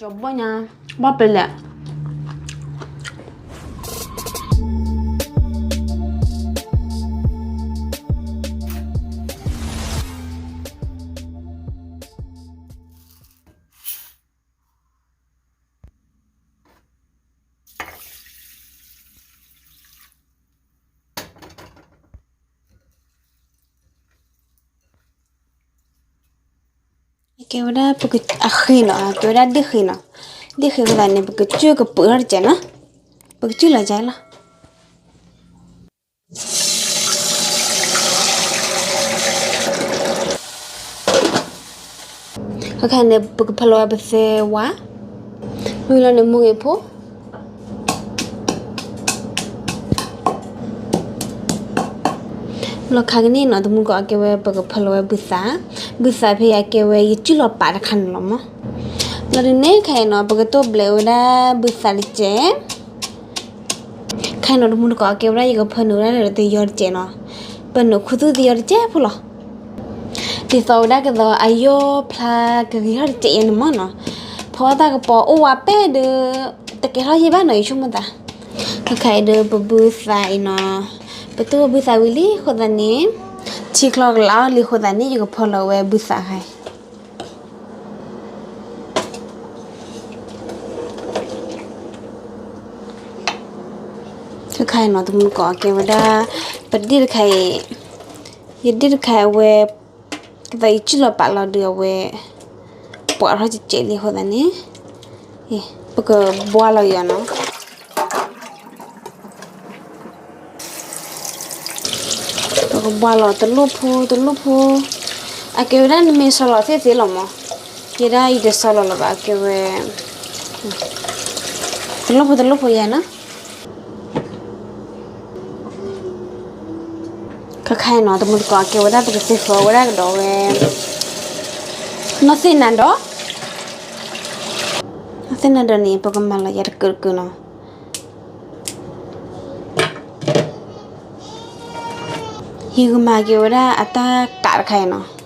ကၠီၤဘီၣ်ညါ, ဘီၣ်ပလဲၣ်. ကဲဝဲဒၣ်ပက အဃ့နီၤ, ကဲဝဲဒၣ်ဒ့ၣ်ဃ့နီၤ, ဒ့ၣ်ဃ့ဝဲဒၣ်န့ၣ် ပကစၢၢ်ကပုာ်ထီၣ်တစဲးနီၤ, ပကစၢၢ်လီၤကဲလီၤ. ခဲခါန့ၣ် ပကဖၢလီၤဝဲပသၢဝါ, မ့ၢ်လီၤန့ၣ်မူဂ့ၤဖိ လီၤခါကန့ၣ်နီၤ တမူတကိးအကဲဝဲ ပကဖၢလီၤဝဲဘုသး, ဘုသးဖဲအကဲဝဲ ယစုၣ်လီၤပာ်တခါန့ၣ်လီၤမး. လီၤဒုးန့ၣ်ခဲအံၤနီၤ ပကတိၢ်ဘျဲးဝဲဒၣ်ဘုသးတစဲး, ခဲအံၤနီၤ တမူတကိးအကဲဝဲဒၣ် ယကဖၢနုာ်ဝဲဒၣ်ဒီးသယီတစဲးနီၤ, ပနုာ်ခူသူၣ်သယီတစဲးဖိလီၤ. ဒ်သိးဝဲဒၣ်ကသီးအယီၢ်ဖျါကဂ့ၤထီၣ်တစဲးယဲန့ၣ်မးနီၤ, ဖီအီၣ်တၢ်ကပီၤအိၣ်ဝဲပဲၣ်ဒီး တကဲထီၣ်ယဲၢ်ဘၣ်နီၤ ယဆိကမိၣ်သး. ခဲခါအံၤဒီး ပဘုသးအံၤနီၤ, ပတိၢ်ဘုသးဝံၤလံအဃိသတးန့ၣ်, ထံချီကလးအီၣ်လံအဃိသတးန့ၣ် ယကဖၢလီၤဝဲဘုသးခါအံၤ ခဲခါအံၤနီၤ တမူတကိးအကဲဝဲဒၣ် ပဒ့ၣ်တခါအံၤ, ယဒ့ၣ်တခါအံၤအဝဲ, ကသီးယစုၣ်လီၤပာ်လီၤဒုးအဝဲ, ပှၤထီၣ်ကဲးကဲးလံအဃိသတးန့ၣ်, ပကဘှါလီၤယၤနီၤ. ပကဘှါလီၤတလိၣ်ဖိတလိၣ်ဖိ, အကဲဝဲဒၣ်နမ့ၢ်ဆီလီၤသ့ၣ်သ့ၣ်လီၤမး, ယဲဒၣ်ယတဆီလီၤလၢၤဘၣ် အကဲဝဲ, တလိၣ်ဖိတလိၣ်ဖိယဲနီၤ. ခဲခါအံၤနီၤ တမူတကိးအကဲဝဲဒၣ် ပကသ့ၣ်ဃီၤဝဲဒၣ်ကဒီးဝဲ, နီၢ်သ့ၣ်နၤဒီး, နီၢ်သ့ၣ်နၤဒီးန့ၣ် ပကမၤလီၤယၤတကုာ်တကုာ်နီၤ. ယကမၤက့ၤဝဲဒၣ်အတၢ်ကးတခါအံၤနီၤ.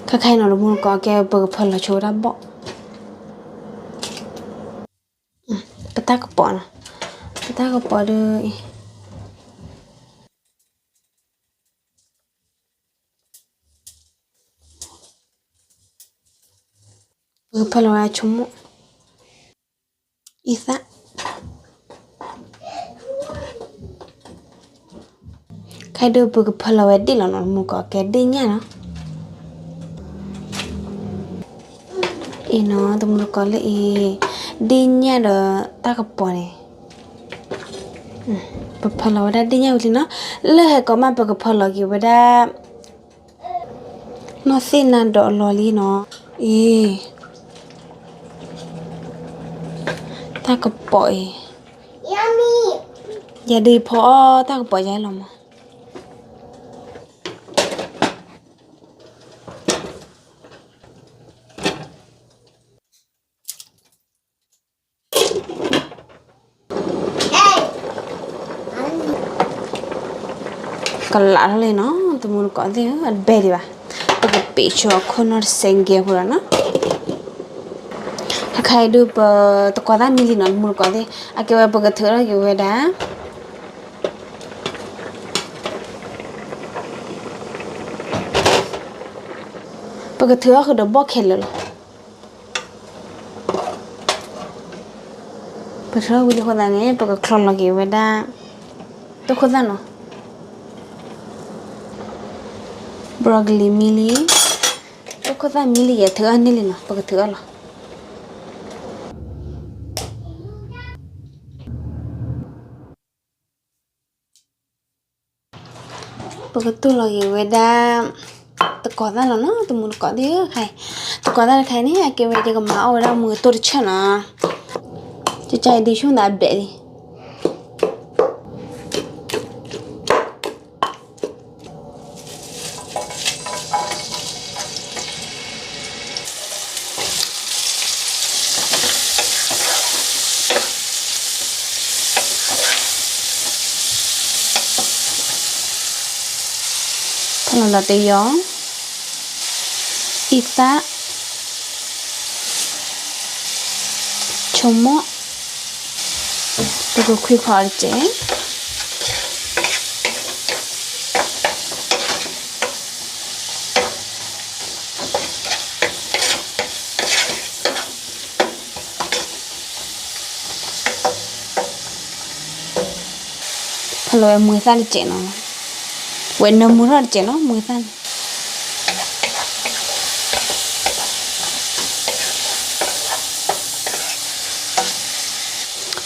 ခဲခါအံၤနီၤ တမူတကိးကဲ ပကဖၢလီၤဆိဝဲဒၣ်ဘီၣ်, ပတၢ်ကပီၤနီၤ, ပတၢ်ကပီၤဒီး ပကဖၢလီၤဝဲဆိကမိၣ်, အံသၣ်, ခဲအံၤဒီးပကဖၢလီၤဝဲဒ့ၣ်လီၤနီၤ တမူတကိးကဲဒ့ၣ်ညၣ်နီၤ. အံၤနီၤ တမူတကိးလၢအံၤ, ဒ့ၣ်ညၣ်ဒီးတၢ်ကပီၤန့ၣ်, ပဖၢလီၤဝဲဒၣ်ဒ့ၣ်ညၣ်ဝံၤလံနီၤ, လၢဟဲကိးမး ပကဖၢလီၤက့ၤဝဲဒၣ် နီၢ်သ့ၣ်နၤဒီးအလီၢ်လံနီၤ, အံၤ တၢ်ကပီၤအံၤ, ယၤဒုးဖီအီၣ်တၢ်ကပီၤယၤလီၤမး. ကလးထီၣ်လံနီၤ တမူတကိးသ့ၣ်ဧၢ, အတဘဲဒံးဘၣ်, ပကပံးဆိအခိၣ်နီၢ်တစဲးကဲဖိလီၤနီၤ. ခဲခါအံၤဒုးပတကိးသၣ်မံလံနီၤ တမူတကိးသ့ၣ်, အကဲဝဲပကထုးထီၣ်က့ၤဝဲဒၣ် ပကထုးထီၣ်ဃုာ်ဒီးဘီၣ်ခဲလၢာ်လီၤ. ပထုးထီၣ်ဝံၤလံအဃိသတးန့ၣ် ပကချီလီၤက့ၤဝဲဒၣ် တိၢ်ခိၣ်သၣ်နီၤ, broccoli မံလံ, တိၢ်ခိၣ်သၣ်မံလံ ယထုးအီၣ်န့ၢ်လံနီၤ ပကထုးအီၣ်လီၤ. ပကတိၢ်လီၤက့ၤဝဲဒၣ် တကိးသၣ်လီၤနီၤ တမူတကိးသ့ၣ်ဧၢ, တကိးသၣ်တခါအံၤန့ၣ် အကဲဝဲယကမၤအီၣ်ဝဲဒၣ်မူကတိၢ်တဆၢနီၤ. ကစၢ်အံၤဒုးဆူၣ်နၤအဘျဲၣ်လံ. ဖီလီၤလီၤတယီၤ, အံသၣ်, ဆိမိၣ်, ပကခွံဖီအီၤတက့ၢ်. ဖီလီၤဝဲမုၢ်သၣ်တကဲးနီၤ, ဝဲနၢမူထီၣ်တကဲးနီၤ မုၢ်သၣ်န့ၣ်.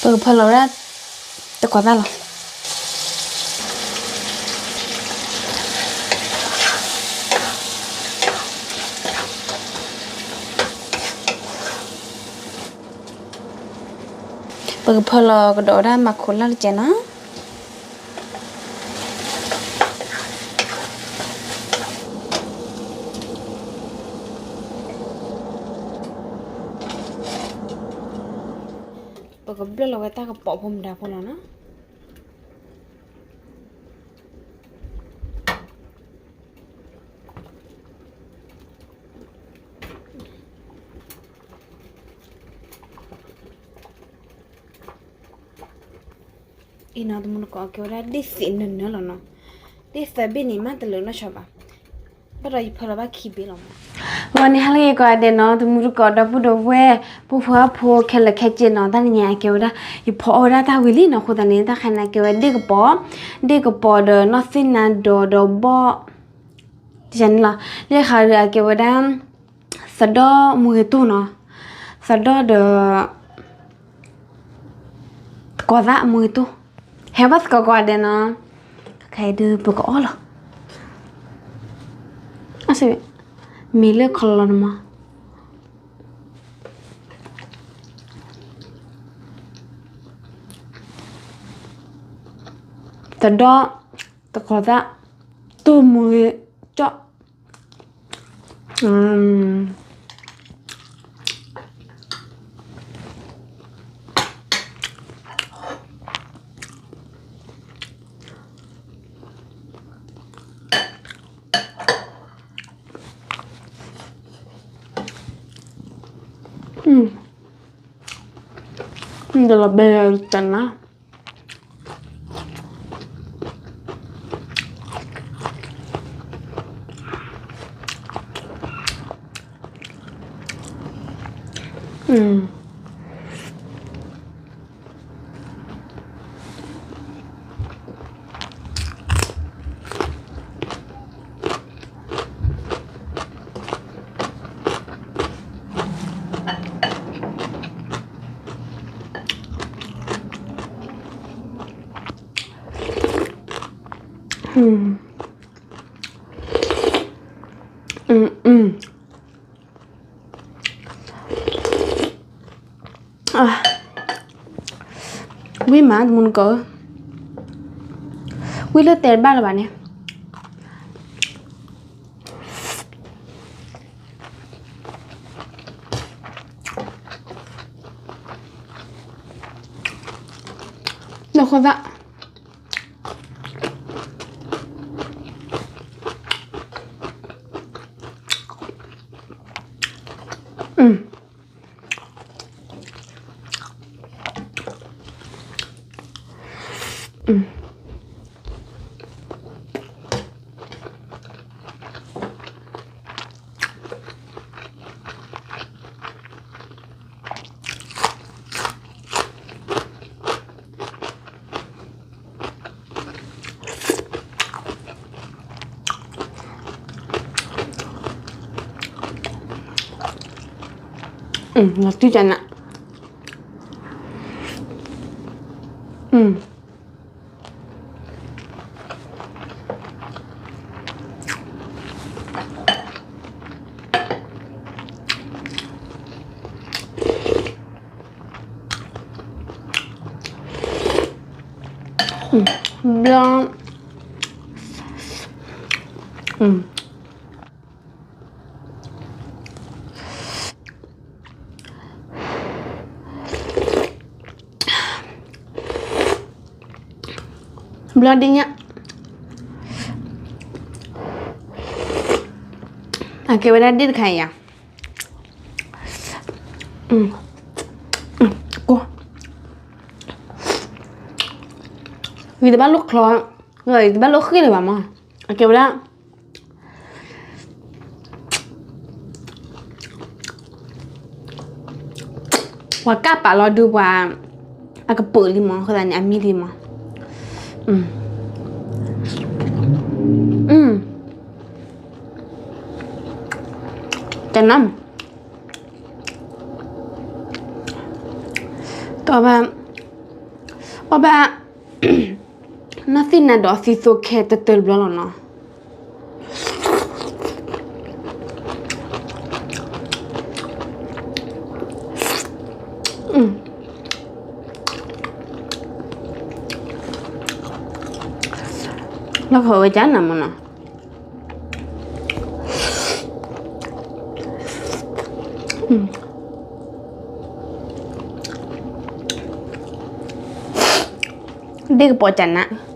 ပကဖီလီၤဝဲဒၣ်တကိးသၣ်လီၤ. ပကဖီလီၤကဒီးဝဲဒၣ်မၤခိးလၢ်တကဲးနီၤ. ပကဘျၢၣ်လီၤဝဲတၢ်ကပီၤဖိမတၤဖိလီၤနီၤ. အံၤနီၤ တမူတကိး အကဲဝဲဒၣ်ဒ့ၣ်သံးနၢၤနၢၤလီၤနီၤ. ဒ့ၣ်သၢဘ့ၣ်န့ၣ် မ့ၢ်တလၢာ်နီတဆီဘၣ်. ဘၣ်ဒီးယဖီလီၤဘၣ်ခံဘ့ၣ်လီၤမး. ဂီၤန့ၣ် ဟါလၢဂ့ၤကိးဂၤဒဲးနီၤ, တမူတကိး ဒီပုၢ်ဒီဝဲၢ် ပုၢ်ဖိဝဲၢ်ဖိခဲလၢာ်ခဲဆ့နီၤ, တၢ်တနံၤညါအကဲဝဲဒၣ် ယဖီအီၣ်ဝဲဒၣ်တၢ်ဝံၤလံနီၤ, အဃိသတးန့ၣ် တၢ်တခါန့ၣ် အကဲဝဲဒၣ်ဒ့ၣ်ကပီၤ, ဒ့ၣ်ကပီၤဒီးနီၢ်သ့ၣ်နါဒီး ဒီးဘီၣ် တန့ၣ်လီၤ. လၢခါဒီးအကဲဝဲဒၣ် သဒီၣ်မူဂ့ၤတိၢ်နီၤ, သဒီၣ်ဒီး သကိးသၣ်မူဂ့ၤတိၢ်, ဟဲဘၣ်သကိးကိးဂၤဒဲးနီၤ, ခဲခဲအံၤဒုးပကအီၣ်လီၤ. မ့ၢ်လၢခီလီၤနမး. သဒီၣ်, သကိးသၣ်, တိၢ်မူဂ့ၤကၠီၣ်. ဒီးလီၤဘဲတနၤ. ဝံၣ်မး တမူတကိးဧၢ, ဝံၣ်လၢတဲတဘၣ်လၢၤဘၣ်န့ၣ်, လၢဃိသၣ်. လီၤတံၢ်တနၤ. အ ဘျီ ဘျီဒ်ညါ အကဲဝဲဒၣ်ဒ်တခါအံၤယါ ကိၢ် ယတဘၣ်လိၣ်ချီ, ယတဘၣ်လိၣ်ဃ့ၢ်လၢၤဘၣ်မး, အကဲဝဲဒၣ် ပှၤကၢ်ပာ်လီၤဒုးပှၤ အကပၢၤလံမး, အဃိသတးန့ၣ် အမံလံမး, တနၢ် တဘၣ် အီၣ်ဘၣ် နီၢ်သံၣ်နါဒီးသံသိခဲတတၢၢ်တဘျီလီၤနီၤ. လီၢ်ခီဝဲကနၤမနီၤ. ဒ့ၣ်ကပီၤကနၤ.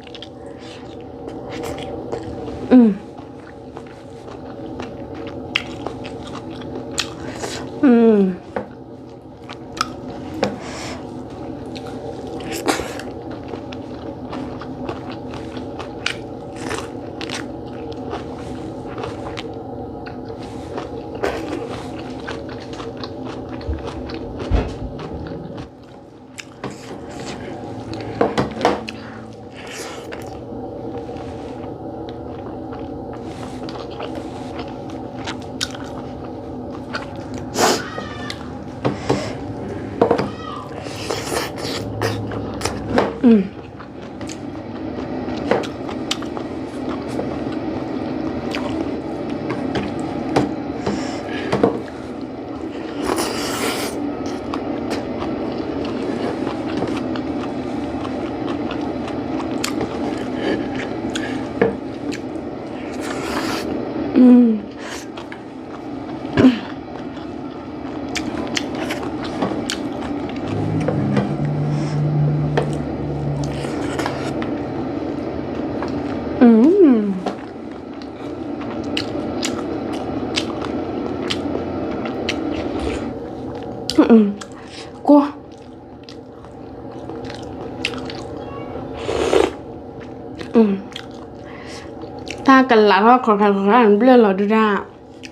ကိၢ် တၢ်ကလးထီၣ်ခီၣ်ခါခီၣ်ခါန့ၣ် ဘျၢၣ်လီၤဒုဒၣ်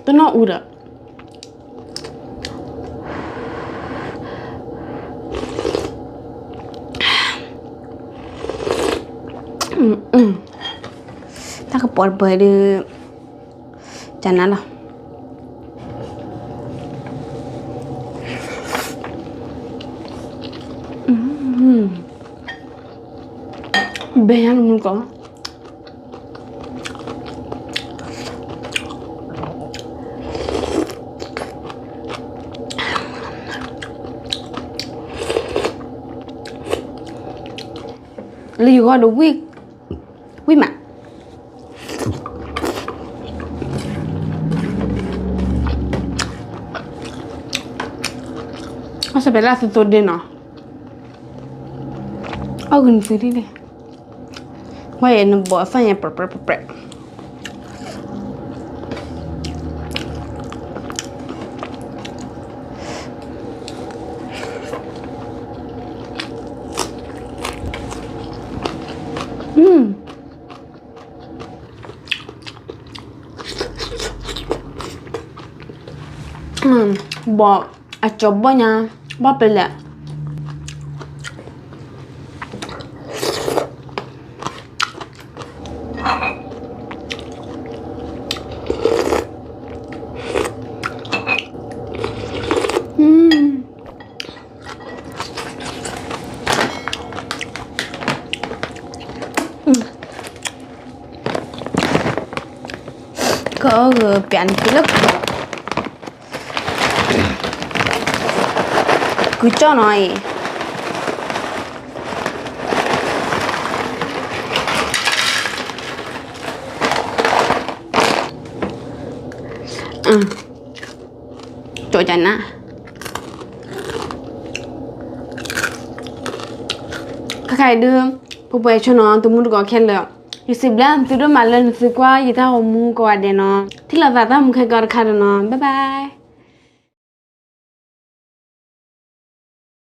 တနီၣ်အူဒီး တၢ်ကပီၤတပၢၢ်ဒီး ကနၤလီၤ. ဘဲညါလၢမူကီၢ် လၢယဂီၢ်ဒီး ဝံၣ်မး အစပယ်လၢသသိဒ့နီၤ, အဂုာ်နသုဒ်န့ၣ်, ဝဲအံၤနဘီအသၣ်ညါပြဲးပြဲးပြဲးပြဲး. ဘီအကၠီၤဘီၣ်ညါ, ဘီၣ်ပလဲၣ်. ကအိၣ်ဂၢၢ်ပၠးန့ၣ်လၢ ကုကၠီၣ်နီၤအံၤ, ကၠီကနၣ် ခဲခါအံၤဒုး ပှဲၤပှဲၤဆိနီၤ တမူတကိးခဲလၢာ်, ယစံးဘျုးသုဒိၣ်မးလၢနသုကွၢ်ယတၢ်ဂီၤမူကိးဂၤဒဲးနီၤ, ထံၣ်လိာ်သးတၢ်မူခဲကိးတခါဒီးနီၤ, bye bye.